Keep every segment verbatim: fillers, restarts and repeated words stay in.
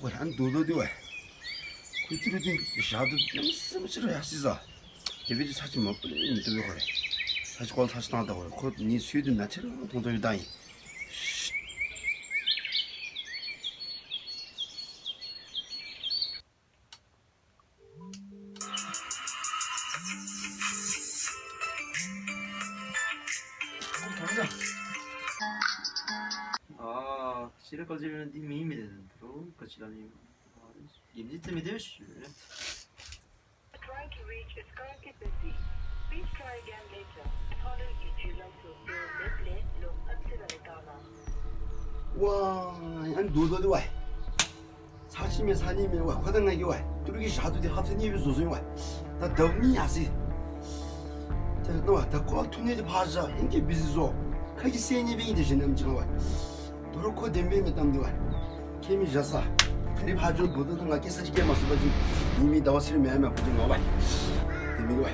ཝེ། ཨ་ནི་རྡོ་རྡོ་དེ་ཝེ། ཁོའི་ཏི་རུ་དེ་ཞག་དུ་ནམ་སེམས་ཅི་ར་ཡག་སྲིད་ས། དེ་བས་ཀྱི་ས་ཆ་མ་པུ་ལེ་མི་ཏུ་བས་ཁོ་རེ། ས་ཆ་ཀོལ་ས་ཆ་བཏང་ད་ཁོ་རེ། ཁོ་ནི་སུས་དུ་ན་ཚེ་རང་མཐོང་ཐོས་ཡོད་ད་ཡིན། ཨ། ཤེས་རབ་དཀར་ཆེན་ཡོད་ན་འདི་མིའི་མི་རེད། ད་རུང་ག་ཅི་ལ་ནི་ཡིན་འདི་རྩི་མི་བདེ་ཞུ། Trying to reach is currently busy. Please try again later. Apology to Lotso Seo Leple Lo Atsirale Tana. ཝ། ཡང་རྡོ་རྡོ་དེ་ཝ། ཚར་ཅི་མེད་ཚར་གཉིས་མེད་ཝ། ཁོ་ད་ང་གི་ཝ། ཏུ་རུ་གི་ཞག་དུ་དེ་ཧབ་ཚེ་གཉིས་པའི་བཟོ་བཟོ་ཡིན་ཝ། ད་ལྡབ་གཉིས་ཡག་སི། དེ་ནོ་ད་ཁོ་ཐུག་ནས་དེ་ཕར་བཞག་ཧིན་གྱི་བི་ཟི་བཟོ། ཁ་གི་སེ་གཉིས་པའི་ཡིན་དེ་བཞིན་ནམ་ཅི་ག་ཝ། དོ་རུ་ཁོ་བདེན་པའི་མི་གཏམ་དེ་ཝ། ཁྱེད་མི་བཞག་ས། ག་རེ་ཕར་ཕྱོགས་བོད་དོན་ང་སྐད་ཆ་ཅིག་སྐད་མ་སོང་པ་ཅིག་ཡིན་མིན་ཟླ་བ་ཚེ་རིང་མེད་མེད་པ་ཅིག་ང་བ། དེ་མི་འདུག་བ།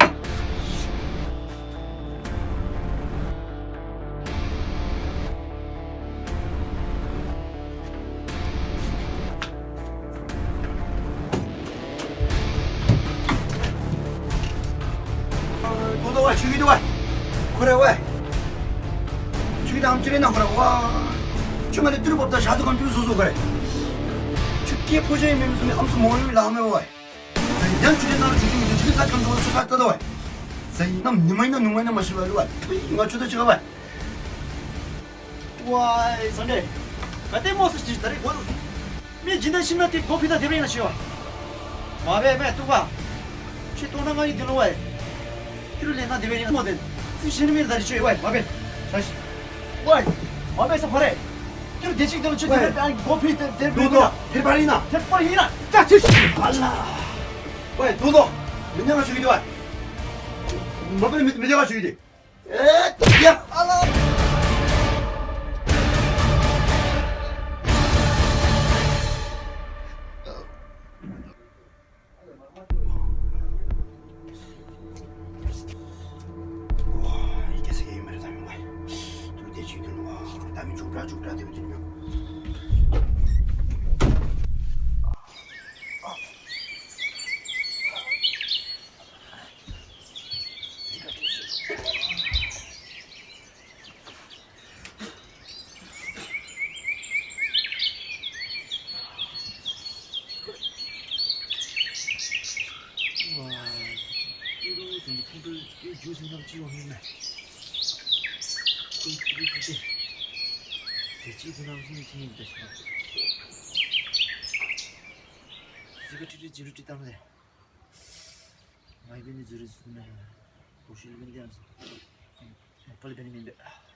ཁོ་ཐོག་བ་ཆུ་གི་འདུག་བ། ཁོ་རེ་བ། ཆུ་གི་དང་ཅི་རེད་ན་ཁོ་རེ་བ། ཆུ་ང་ལས་ཏུར་བབ་ད་ཞག་ཏུ་གང་ཏུར་བཟོ་བཟོ་ཁོ་རེ། ཆུ་སྐྱེས་ཕོ་ཤ་ཡི་མེ་མི་སུ་མེ་ཨམ་སུ་མོ་ཡི་ལ་མེ་བ། ཡང་ཆུ་གི་ནང་ཆུ་གི་མི་ཆུ་གི་ས་ཁམས་ཆུ་ས་ཏ་ད་བ། ཟ་ཡི་ནམ་ཉི་མ་ཡིན་ན་ནུ་མ་ཡིན་ན་མ་ཤི་བ་ལུ་བ། ཐུ་ཡི་ང་ཆུ་ད་ཆི་ག་བ། ཝའི་སང་ཌེ། ག་ཏེ་མོ་སི་ཅི་ད་རེ་གོ་ལུ། མི་ཇི་འདྲ་ཤི་ན་དེ་གོ་ཕི་ད་དེ་བས་ན་ཤི་བ། མ་བས་མེ་ཏུ་བ། ཆི་ཏོ་ན་ང་ཡི་དེ་ལོ་ཝའི། ཏི་རུ་ལེ་ན་དེ་བས་ཡིན་མོ་དེ། སི་ཤི་ནི་མི་ད་རེ་ཤི་ཝའི་མ་བས། ཤ་ཤི། ཝའི། མ་བས་སང་ཕ་རེ། ཏི་རུ་དེ་ཅིག་དེ་ལོ་ཆི་དེ་བས་ཨ་གོ་ཕི་དེ་དེ་བས་ན། དེ་པར་ཡིན་ན། དེ་པར་ཡིན་ན། ད་ཆི་ཤི། ཨ་ལ། ཝའི་དུ་དོ། མི་ཉག་ང་ཤི་གི་དེ་ཝའི། མ་བས་མི་མི་ཉག་ང་ཤི་གི་དེ། ཨེ། ཡ། ཨ་ལ། ཨོ། ཡི་གེ་ཟེར་གྱི་ཡོད་མ་རེད་ད་མི་ཝའི། དུ་དེ་ཅིག་དུ་ནུ་བ། ད་མི་འཇུག་འདྲ་འཇུག་འདྲ་དེ་བས་དུ་ཉོ། ང་ཡི་བེ་ནི་ཛུ་རི་ཟུ་ན་ཡང་། ཧོ་ཤི་ལི་བེ་ནི་ཡང་། ཧོ་ཤི་ལི་བེ་ནི་ཡང་།